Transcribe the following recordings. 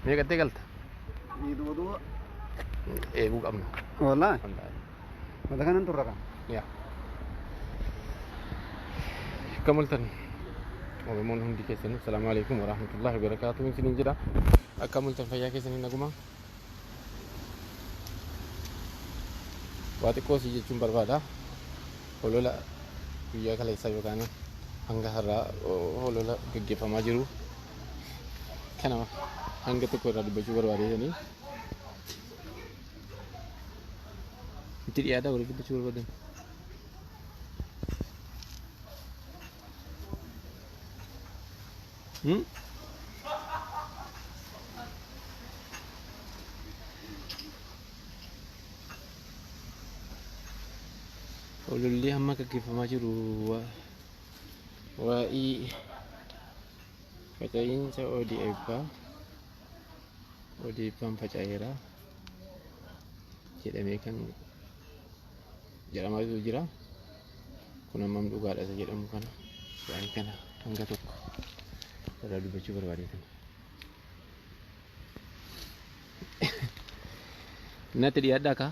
Meeqattee galta? Eeguu qabna. Wallaahi. Mata kanan turra kan. Yaa. Akkam oltan? Oromoon hundi keessanuu salaamu alaikum warahmatullahi wabarakaatuh isiniin jedha. Akkam oltan fayyaa keessanii naguma? Waa xiqqoo si jechuun barbaada. Holola guyyaa kaleessaa yookaan hanga har'aa holola gaggeeffamaa jiru kana hanga tokko irraa dubbachuu barbaadeetanii itti dhiyaataa warri dubbachuu barbaadan. Hmm? Hololli amma gaggeeffamaa jiru waa'ee faca'iinsa ODF ODF'n faca'eera jedhamee kan jedhamaa jira. Kun hammam dhugaadha isa jedhamu kana waa'ee kana hanga tokko irraa dubbachuu barbaadeetan. Natti dhiyaadhaa kaa.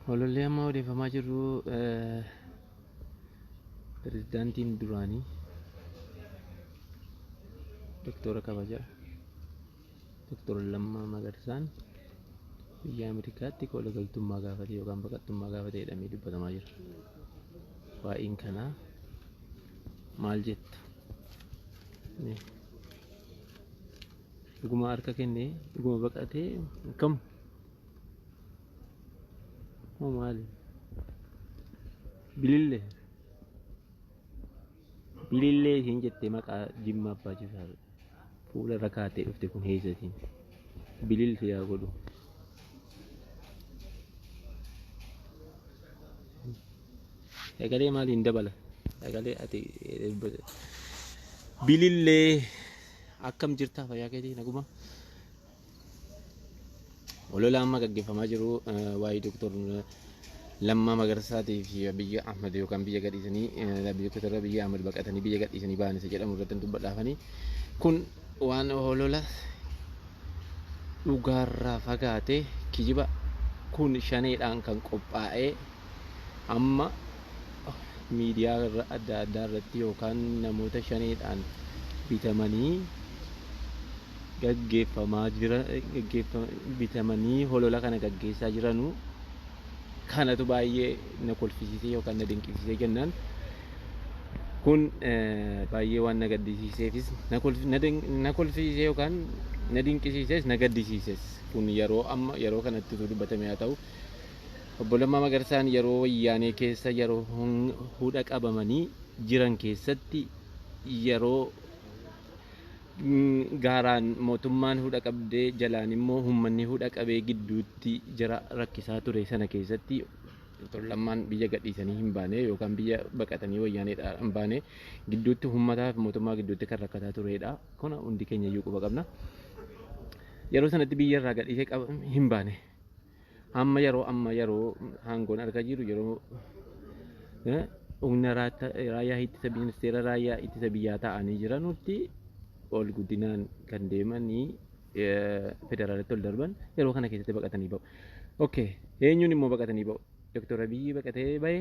Hololli amma odeeffamaa jiru pirezidaantiin duraanii Doktora kabajaa Doktor Lammaa Magarsaan biyya Ameerikaatti kola galtummaa gaafate yookaan baqattummaa gaafate jedhamee dubbatamaa jira. Waa'een kanaa maal jettu? Dhuguma harka kennee dhuguma baqatee akkam? Moo maali? Bilillee. Bilillee isheen jettee maqaa Jimma Abbaa Jifaar fuula irra kaatee dhufte kun heessatiin. Bililti yaa godhu. Sagalee maaliin dabala? Sagalee ati bilillee akkam jirtaa fayyaa keetii naguma? Olola amma gaggeeffamaa jiru waa'ee Doktor Lammaa Magarsaatii fi Abiyyi Ahmad yookaan biyya gadhiisanii Doktor Abiyyi Ahmad baqatanii biyya gadhiisanii ba'an isa jedhamu irratti dubbadhaafanii kun waan olola dhugaarraa fagaate kijiba kun shaneedhaan kan qophaa'ee amma miidiyaa adda addaa irratti yookaan namoota shaneedhaan bitamanii gaggeeffamaa jira bitamanii holola kana gaggeessaa jiranuu kanatu baay'ee na kolfisiisee yookaan na dinqisiisee jennaan kun baay'ee waan na gaddisiiseefis na kolfisiisee yookaan na dinqisiisees na gaddisiises kun yeroo amma yeroo kanatti utuu dubbatame haa ta'u Obbo Lammaa Magarsaan yeroo wayyaanee keessa yeroo hudha qabamanii jiran keessatti yeroo gaaraan mootummaan hudha qabdee jalaan immoo uummanni hudha qabee gidduutti jara rakkisaa ture sana keessatti Dr. Lammaan biyya gadhiisanii hin baane yookaan biyya baqatanii wayyaaneedha hin baane gidduutti uummataa fi mootummaa gidduutti kan rakkataa turedha. Kuna hundi keenya iyyuu quba qabna. Yeroo sanatti biyya irraa gadhiisee hin baane. Amma yeroo amma yeroo aangoon argaa jiru yeroo humna raayyaa ittisa ministeera raayyaa ittisa biyyaa ta'anii jiranutti ol guddinaan kan deemanii federaalatti ol darban yeroo kana keessatti baqatanii ba'u. Okay, eenyuun immoo baqatanii ba'u? Doktor Abiyyi baqatee ba'e,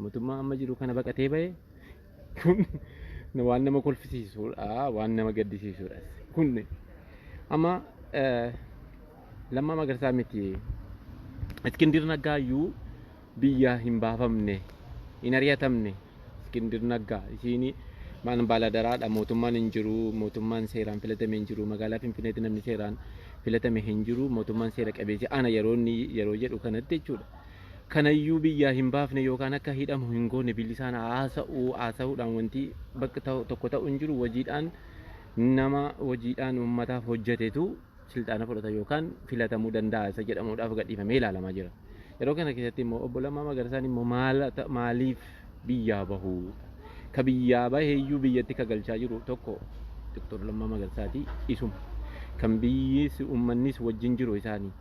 mootummaa amma jiru kana baqatee ba'e. Kun waan nama kolfisiisudha, waan nama gaddisiisudha. Kun amma Lammaa Magarsaa miti. Iskindir Naggaayyuu biyyaa hin baafamne, hin ari'atamne. Iskindir Naggaa isiin maan baaladaraadha. Mootummaan hin jiru, mootummaan seeraan filatame hin jiru, magaalaa Finfinneetti namni seeraan filatame hin jiru, mootummaan seera qabeessi ana yeroo inni yeroo jedhu kanatti jechuudha. Kanayyuu biyyaa hin baafne yookaan akka hidhamu hin goone, bilisaan haasa'uu haasa'uudhaan wanti bakka tokko ta'u hin jiru. Hojiidhaan nama hojiidhaan uummataaf hojjetetu silxaana fudhata yookaan filatamuu danda'a isa jedhamuudhaaf gadhiifamee ilaalamaa jira. Yeroo kana keessatti immoo obbo Lammaa Magarsaan immoo maaliif biyyaa bahu? Ka biyyaa baheeyyuu biyyatti ka galchaa jiru tokko Dr. Lammaa Magarsaati isuma. Kan biyyis uummannis wajjin jiru isaanii.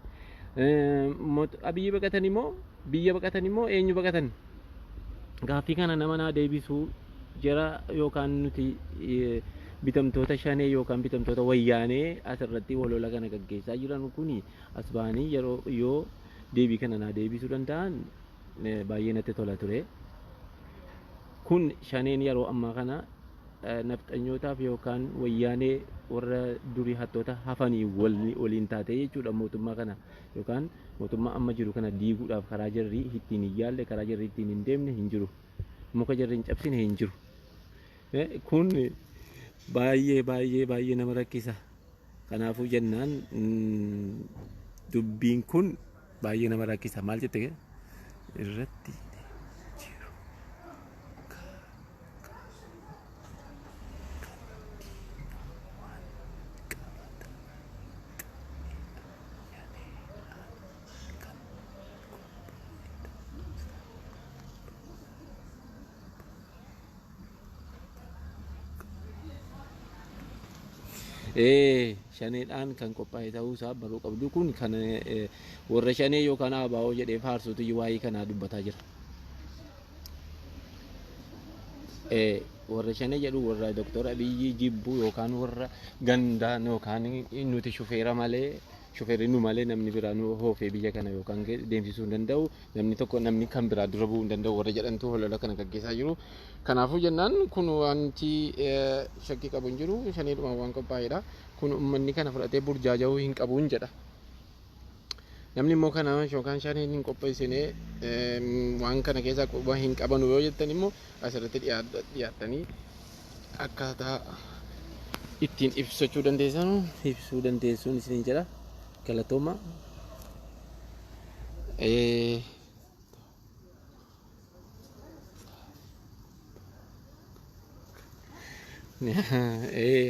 Abiyyi baqatan immoo, biyya baqatan immoo, eenyu baqatan? Gaaffii kana nama naa deebisuu jara yookaan nuti bitamtoota shanee yookaan bitamtoota wayyaanee asirratti holola kana gaggeessaa jiran kuni as ba'anii yeroo yoo deebii kana naa deebisuu danda'an baay'ee natti tola ture. Kun shaneen yeroo ammaa kana nafxanyootaaf yookaan wayyaanee warra durii hattoota hafanii waliin taatee jechuudha, mootummaa kana yookaan mootummaa amma jiru kana diiguudhaaf karaa jarri ittiin hin yaalle, karaa jarri ittiin hin deemne hin jiru. Muka jarri hin cabsine hin jiru. Kun baay'ee baay'ee baay'ee nama rakkisa. Kanaafuu jennaan dubbiin kun baay'ee nama rakkisa. Maal jette irratti jiru? Shaneedhaan kan qophaa'e ta'uu isaa baruu qabdu. Kun kan warra shanee yookaan ABO jedhee faarsuutu waa'ee kanaa dubbataa jira. Warra shanee jedhu, warra Doktor Abiyyi jibbu yookaan warra gandaan yookaan nuti shufeera malee, shufeerri nu malee namni biraa nu hoofee biyya kana yookaan deemsisuu hin danda'u, namni tokko namni kan biraa dura bu'uu hin danda'u warra jedhantu holola kana gaggeessaa jiru. Kanaafuu jennaan kun wanti shakkii qabu hin jiru, shaneedhuma waan qophaa'edha. Kun uummanni kana fudhatee burjaaja'uu hin qabu hin jedha. Namni immoo kana yookaan shaneen hin qopheessine, waan kana keessaa quba hin qabanu yoo jettan immoo asirratti dhiyaattanii akkaataa ittiin ibsachuu dandeessan ibsuu dandeessuun isiniin jedha. Galatooma.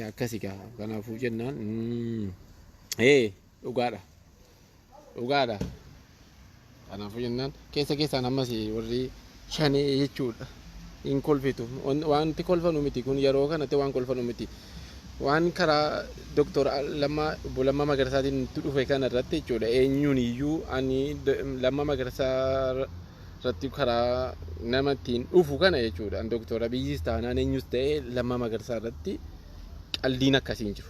Akkasi gaa, kanaafuu jennaan dhugaadha. Dhugaadha. Kanaafuu jennaan keessa keessaan ammas warri shanee jechuudha. Hin kolfitu. Wanti kolfanu miti kun, yeroo kanatti waan kolfanu miti. Waan karaa Doktor Lammaa, obbo Lammaa Magarsaatiin nutti dhufe kana irratti jechuudha. Eenyuun iyyuu ani Lammaa Magarsaa irratti karaa nama ittiin dhufu kana jechuudha. Doktor Abiyyis taanaan, eenyus ta'e, Lammaa Magarsaa irratti qaldiin akkasii hin jiru.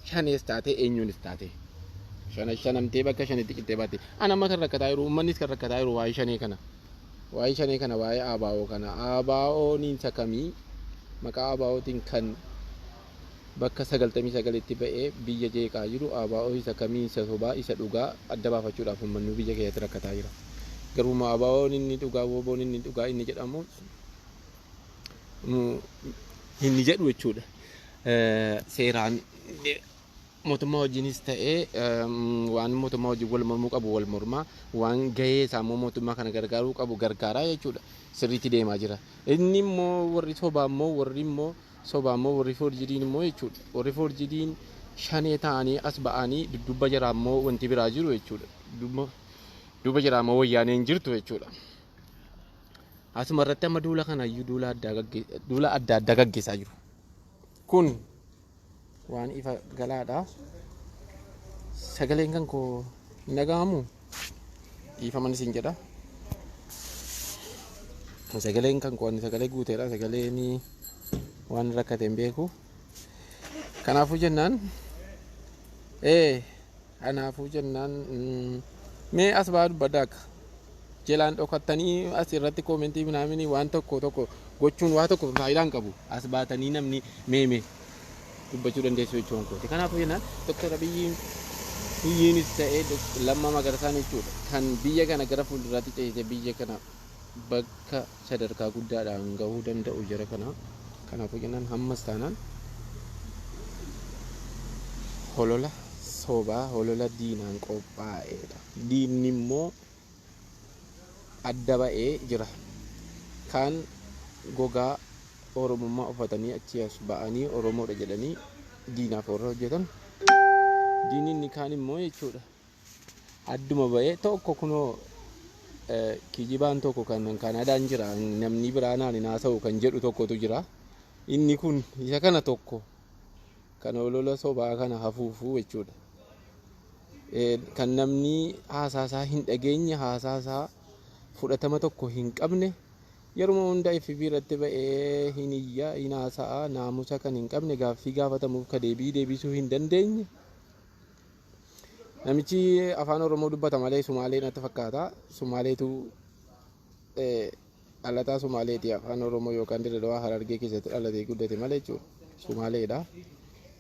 Shanees taate, eenyuunis taate. Shana shanamtee bakka shanitti qixxee baate. Ana amma kan rakkataa jiru, uummannis kan rakkataa jiru waa'ee shanee kana. Waa'ee shanee kana, waa'ee ABO kana. ABO'n isa kamii? Maqaa ABOtiin kan bakka 99tti ba'ee biyya jeeqaa jiru ABO isa kamii, isa sobaa, isa dhugaa adda baafachuudhaaf uummanni biyya keessatti rakkataa jira. Garuu ABO'n inni dhugaa, WBO'n inni dhugaa inni jedhamu inni jedhu jechuudha. Seeraan mootummaa wajjinis ta'ee waan mootummaa wajjin wal mormuu qabu wal mormaa, waan gahee isaa immoo mootummaa kana gargaaruu qabu gargaaraa jechuudha. Sirriitti deemaa jira. Inni immoo warri sobaa immoo, warri immoo sobaa immoo, warri foorjidiin immoo jechuudha. Warri foorjidiin shanee ta'anii as ba'anii dudduuba jaraa immoo wanti biraa jiru jechuudha. Duuba jaraa immoo wayyaaneen jirtu jechuudha. Asuma irratti amma duula kana iyyuu duula adda addaa gaggeessaa jiru. Kun waan ifa galaadha. Sagaleen kan koo hin dhaga'amu? Dhiifaman isin jedha. Sagaleen kan koo ani sagalee guuteedha. Sagaleen waan rakkate hin beeku. Kanaafuu jennaan mee as ba'aa dubbaddaa, akka jalaan dhokattanii as irratti koomentii minaaminii waan tokko tokko gochuun waa tokko faayidaa hin qabu. As baatanii namni meeme dubbachuu dandeessu jechuun kooti. Kanaafuu jennaan Doktor Abiyyiin biyyiinis ta'ee Lammaa Magarsaan jechuudha kan biyya kana gara fuulduraatti ceesisee biyya kana bakka sadarkaa guddaadhaan gahuu danda'u jara kana. Kanaafuu jennaan hammas taanaan holola sobaa, holola diinaan qophaa'edha. Diinni immoo adda ba'ee jira. Kaan gogaa Oromummaa uffatanii achi as ba'anii Oromoodha jedhanii diinaaf warra hojjetan. Diinni inni kaan immoo jechuudha. Adduma ba'ee tokko kunoo kijibaan tokko kan Kaanaadaan jira, namni biraa naan hin haasa'u kan jedhu tokkotu jira. Inni kun isa kana tokko kan holola sobaa kana hafuufuu jechuudha. Kan namni haasaasaa hin dhageenye, haasaasaa fudhatama tokko hin qabne, yeruma hunda FB irratti ba'ee hin iyya, hin haasa'a, naamusa kan hin qabne, gaaffii gaafatamuuf ka deebii deebisuu hin dandeenye. Namichi afaan Oromoo dubbata malee Sumaalee natti fakkaata. Sumaaleetu dhalataa Sumaaleeti, afaan Oromoo yookaan Dirre Dawaa Harargee keessatti dhalatee guddate malee jechuudha. Sumaaleedha.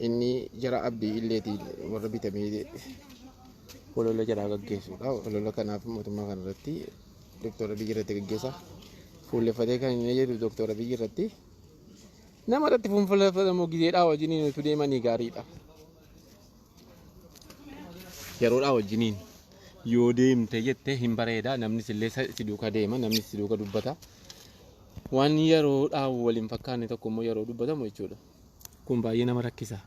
Inni jara Abdii Illeetiin warra bitamee holola jaraa gaggeessudha. Holola kanaaf mootummaa kanarratti Dooktor Abiyyi irratti gaggeessa. Fuulleffatee kan inni jedhu Dooktor Abiyyi irratti. Nama irratti fuulleffatamu gizeedhaa wajjiniin utuu deemanii gaariidha. Yeroodhaa wajjiniin yoo deemte jettee hin bareeda, namnis illee si duukaa deema, namnis si duukaa dubbata. Waan yeroodhaa waliin fakkaanne tokko immoo yeroo dubbatamu jechuudha. Kun baay'ee nama rakkisa.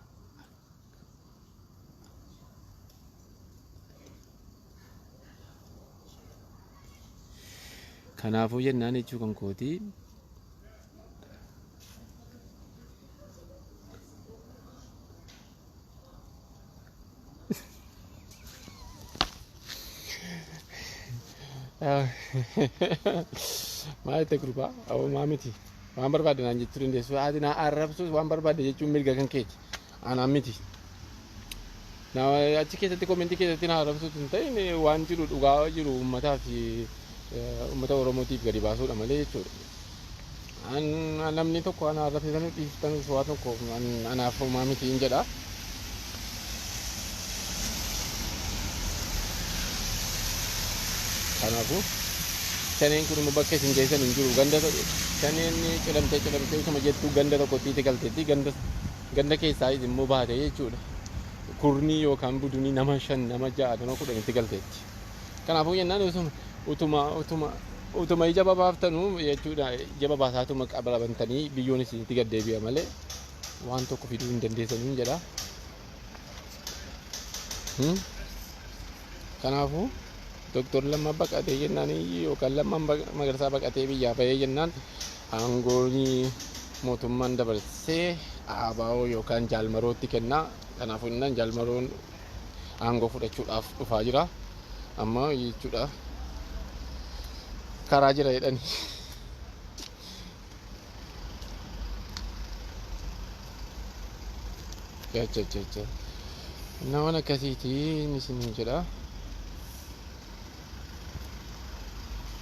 Kanaafuu jennaan jechuu kan kooti. Maal itti gurbaa? Awwa maa miti. Waan barbaadde naan jechuu dandeessu. Ati na arrabsuus waan barbaadde jechuun mirga kan keeti. Anaan miti. Na achi keessatti komentii keessatti na arrabsuutu hin ta'in, waan jiru dhugaa jiru uummataa fi uummata Oromootiif gadi baasuudha malee jechuudha. Namni tokko ana arrabsitanuu dhiiftanus waa tokko anaaf homaa miti hin jedha. Kanaafuu shaneen kun immoo bakka isin geessan hin jiru. Ganda shaneen ciramtee ciramtee utuma jettuu ganda tokkotti itti galteetti, ganda ganda keessaa immoo baate jechuudha. Kurnii yookaan budunii nama 5, nama 6, nama 10tti galteetti. Kanaafuu jennaan utuma utuma utuma utuma ija babaaftanuu jechuudha, ija babaasaatuma qabamtanii biyyoon isinitti gad deebi'a malee waan tokko fiduu hin dandeessanii jedha. Kanaafuu Dooktor Lammaa baqatee jennaan yookaan Lammaan Magarsaa baqatee biyyaa bahee jennaan aangoon mootummaan dabarsee ABO yookaan Jaalmarootti kennaa. Kanaafuu jennaan Jaalmaroon aangoo fudhachuudhaaf dhufaa jira. Amma jechuudha karaa jira jedhani. Acha acha acha. Nama akkasiiti inni isin jedha.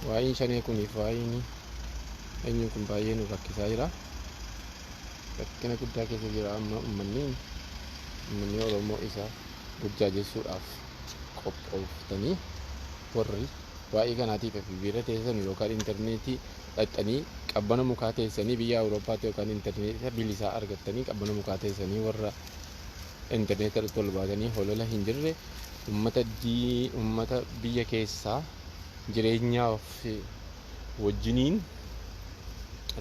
Waa'een shanee kuniif waa'een eenyuun kun baay'ee nu rakkisaa jira. Rakkina guddaa keessa jira amma uummanni Oromoo isa burjaajessuudhaaf qophooftanii warri waa'ee kanaatiif FB irra teessan yookaan intarneetii dhaqxanii qabbana mukaa teessanii biyya Awurooppaatti yookaan intarneeta bilisaa argattanii qabbana mukaa teessanii warra intarneeta irratti ol baatanii holola hin jirre uummata biyya keessaa jireenyaaf wajjiniin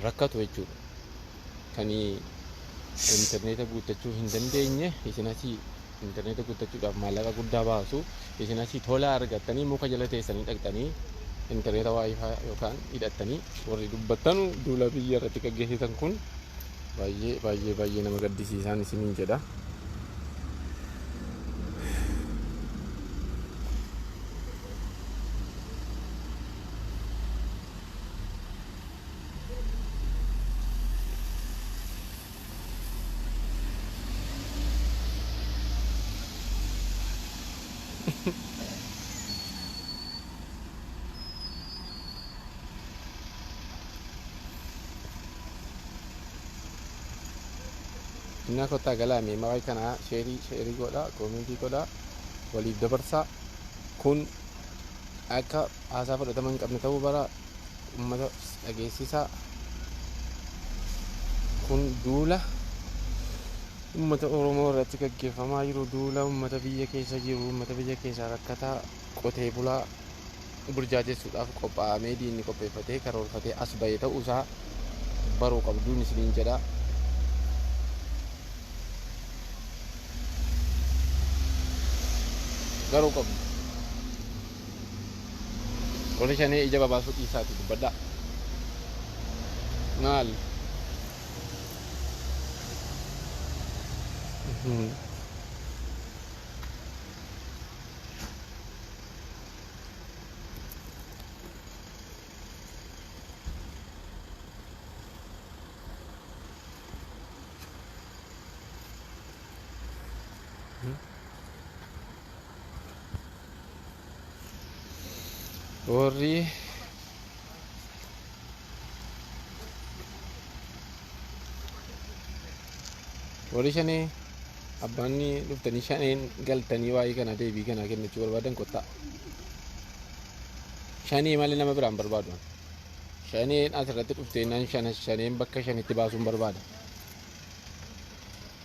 rakkatu jechuudha. Kan intarneeta guuttachuu hin dandeenye isin asii intarneeta guuttachuudhaaf maallaqa guddaa baasu, isin asii tola argattanii muka jala teessanii dhaqxanii intarneeta WiFi yookaan hidhattanii warri dubbattanu duula biyya irratti gaggeessitan kun baay'ee baay'ee baay'ee nama gaddisiisaan isiniin jedha. Innaa kottaa galaame maqaa kanaa share share godhaa, comment godhaa, waliif dabarsaa. Kun akka haasaa fudhatama hin qabne ta'uu bara. Uummata dhageessisaa. Kun duula uummata Oromoo irratti gaggeeffamaa jiru, duula uummata biyya keessa jiru, uummata biyya keessaa rakkataa qotee bulaa burjaajessuudhaaf qophaa'amee diinni qopheeffatee karoorfatee as ba'e ta'uusaa baruu qabduun isiniin jedha. Garuu qabdu. Warri shanee ija babaasuu dhiisaati dubbadhaa. Maal? Warri warri shanee abbaan dhuftanii shaneen galtanii waa'ee kana deebii kana kennachuu barbaadan kottaa. Shanee malee nama biraan barbaadu. Shaneen asirratti dhuftee naan shana shaneen bakka shanitti baasuun barbaada.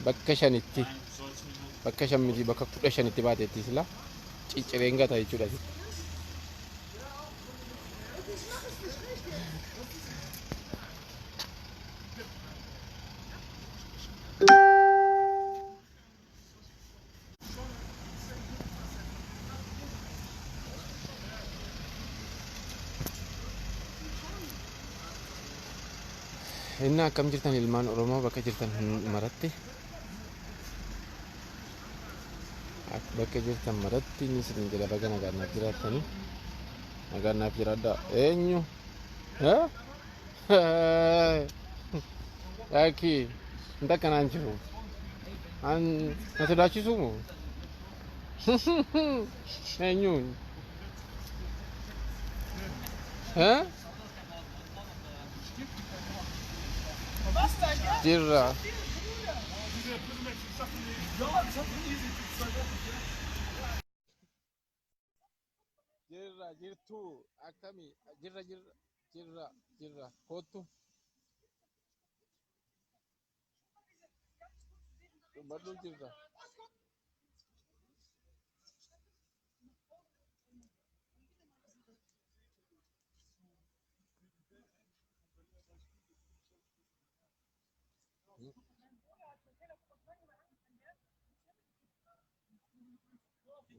Bakka shanitti bakka shan miti bakka 15tti baateetti sila ciccireen gata jechuudha. Inni akkam jirtan ilmaan Oromoo bakka jirtan maratti bakka jirtan maratti inni isin jedha baga nagaan naaf jiraattanii nagaan naaf jiraadhaa eenyu Aki inta kanaan jiru an na sodaachisumu eenyuun Jirra. Jirra jirtu akkami jirra jirra jirra jirra kottu. Dubbadhu jirra.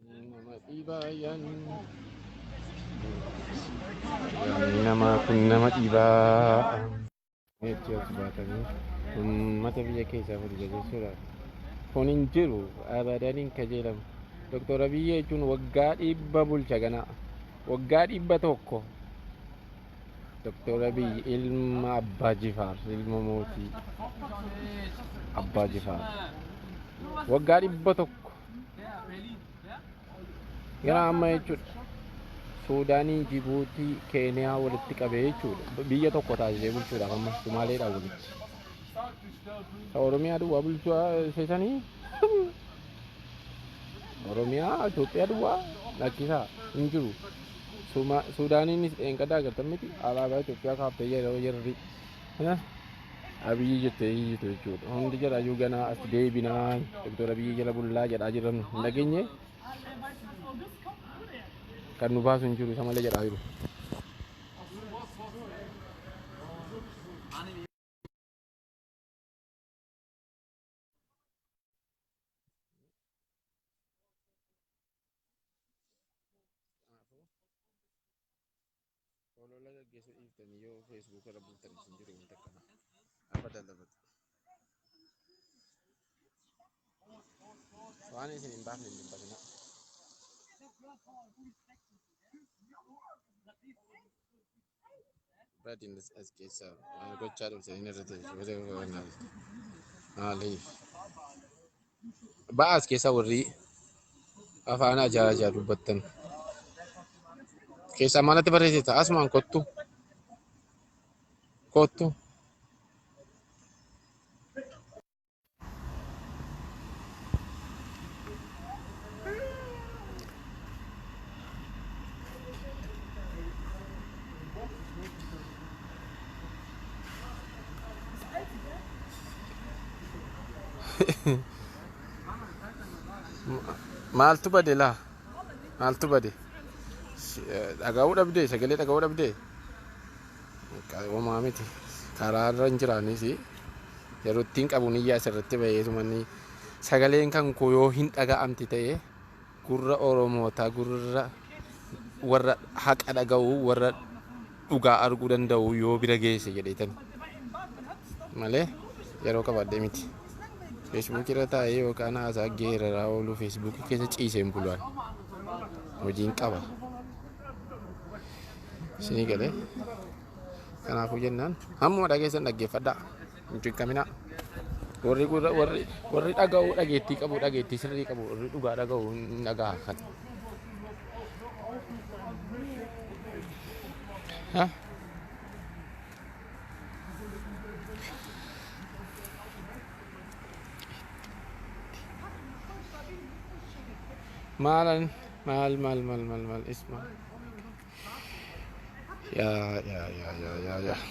Nama dhiibaa nama kun nama dhiibaa. Itti as baatanii uummata biyya keessaa burjaajessuudha. Kun hin jiru abadan hin kajeelamu. Doktor Abiyyi jechuun waggaa 100 bulcha ganaa. Waggaa 100. Doktor Abiyyi ilma Abbaa Jifaar, ilma mootii Abbaa Jifaar. Waggaa 100. Gara amma jechuudha. Suudaanii, Jibuutii, Keeniyaa walitti qabee jechuudha. Biyya tokko taasisee bulchuudhaaf amma Sumaaleedhaan walitti. Oromiyaa duwwaa bulchaa seesanii Oromiyaa Itoophiyaa duwwaa lakkisaa hin jiru. Suudaaniinis dheenqadaa agartan miti alaabaa Itoophiyaa kaaftee yeroo jarri Abiyyi jettee iyyitu jechuudha. Hundi jedhayyuu ganaa as deebinaa Doktor Abiyyi jala bullaa jedhaa jiran hin dhageenye. Kan nu baasu hin jiru isa malee jedhaa jiru. Olola gaggeessuu dhiiftanii yoo Facebook irra bultan isin jiru wanta akkana. Abadan dabatu. Waan isin hin baafne hin dubbatinaa. Badiin as keessaa waan gochaa dhufte inni irra ta'e maaliif? Ba'aa as keessaa warri afaan ajaa dubbattan. Keessaa maalatti barreessita? Asumaan kottu. Kottu. Maaltu bade laa? Maaltu bade? Dhaga'uu dhabdee? Sagalee dhaga'uu dhabdee? Homaa miti. Karaarra hin jiraanis yeroo ittiin qabuun iyyaa asirratti baheetumanni sagaleen kan koo yoo hin dhaga'amti ta'e gurra Oromootaa, gurra warra haqa dhaga'uu, warra dhugaa arguu danda'u yoo bira geesse jedheetan malee yeroo qabadhee miti. Feesbuukii irra taa'ee yookaan haasaa geeraraa ooluu feesbuukii keessa ciiseen bulaan hojiin qaba. Isinii galee kanaafuu jennaan hammuma dhageessan dhaggeeffadhaa, hin cinqaminaa. Warri gurra warri warri dhaga'uu dhageettii qabu, dhageettii sirrii qabu, warri dhugaa dhaga'u hin dhaga'a kan. Ha? Maalan maal maal maal maal maal isma yaa yaa yaa yaa yaa yaa.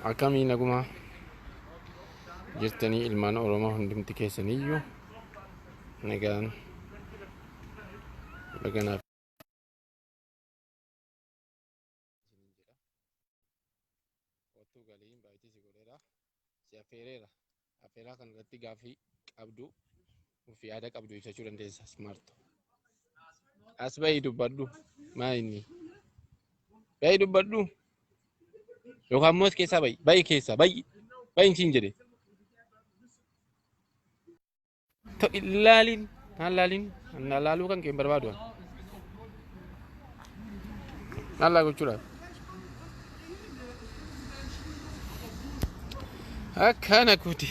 Akkamii, nagumaa jirtanii? Ilmaan Oromoo hundumti keessaniyyuu nagaan baganaaf kottuu galii baay'ee si godheera, si affeereera. Affeeraa kana irratti gaaffii qabdu fi yaada qabdu ibsachuu dandeessa. Smarto as bahii dubbadhu. Maa inni bahii dubbadhu yookaan immoo as keessaa bahi, bahi, keessaa bahi, bahi siin jedhe. Ilaaliin naan laaliin naan laaluu kan kee hin barbaadu ani. Naan laa gochuudhaaf. Akkana kuti.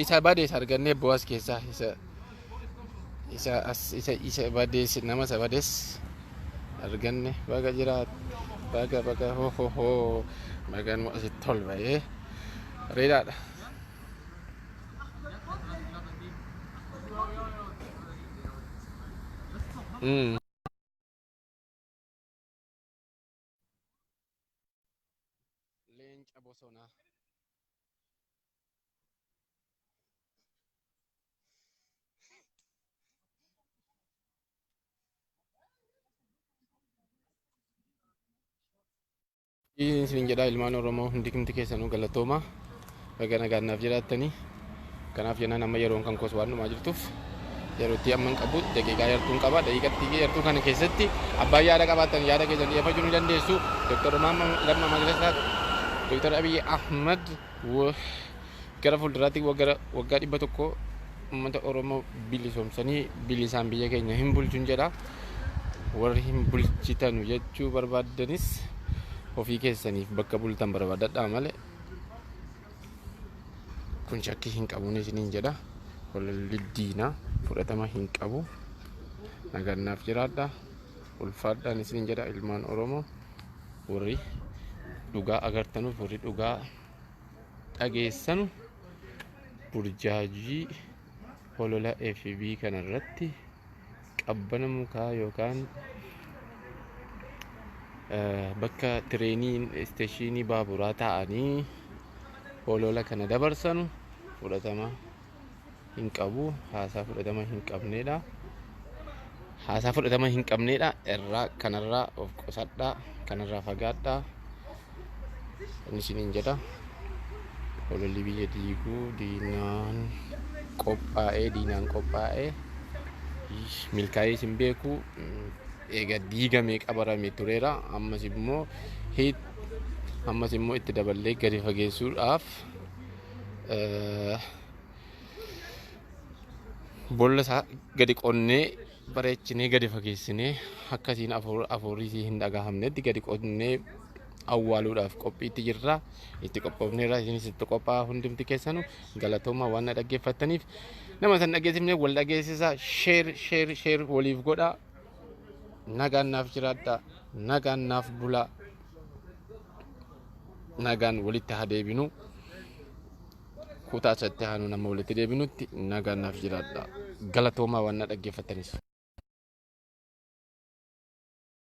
Isa badees argannee bo'as keessaa isa isa as isa isa badees, nama isa badees arganne. Baga jiraat, baga baga, ho ho ho, baga nu asitti ol ba'ee bareedaadha. Leenca bosonaa. Isin jedhaa, ilmaan Oromoo hundi kimti keessanuu galatooma. Baga nagaan naaf jiraattanii. Kanaaf jennaan amma yeroon kan koos waan dhumaa jirtuuf yerootti amma hin qabu, daqiiqaa yartuun qaba. Daqiiqatti yartuu kana keessatti abbaan yaada qabaattan yaada keessan dhiyeeffachuu ni dandeessu. Dr. Lammaa Magarsaa, Dr. Abiy Ahmad gara fuulduraatti waggaa 100 uummata Oromoo bilisoomsanii bilisaan biyya keenya hin bulchun jedha. Warri hin bulchitanu jechuu barbaaddanis ofii keessaniif bakka bultan barbaadadhaa malee kun shakkii hin qabuun isiniin jedha. Hololli diinaa fudhatama hin qabu. Nagannaaf jiraadha. Ulfaadhaan isiniin jedha, ilmaan Oromoo warri dhugaa agartanuuf warri dhugaa dhageessanu, burjaajii holola FB kanarratti qabbana mukaa yookaan bakka tireeniin isteeshinii baaburaa taa'anii holola kana dabarsanu fudhatama hin qabu. Haasaa fudhatama hin qabneedha. Haasaa fudhatama hin qabneedha. Irraa kanarraa of qusadhaa, kanarraa fagaadhaa. Inni isiniin jedha. Hololli biyya diiguu diinaan qophaa'ee, diinaan qophaa'ee milkaa'ee isin beeku. Eega diigamee qabarame tureera. Ammas immoo itti daballee gadi fageessuudhaaf boolla isaa gadi qonnee bareechinee gadi fageessinee akkasiin afuurri hin dhagahamnetti gadi qonnee awwaaluudhaaf qophiitti jirra. Itti qophoofneerra, isinis itti qophaa'aa hundumti keessanu. Galatooma waan na dhaggeeffattaniif. Nama san dhaggeessifne wal dhageessisa. Share, share, share waliif godhaa. Nagaan naaf jiraadhaa. Nagaan naaf bulaa. Nagaan walitti haa deebinu. Kutaa isatti aanu nama walitti deebinutti nagaan naaf jiraadhaa. Galatoomaa waan na dhaggeeffattaniif.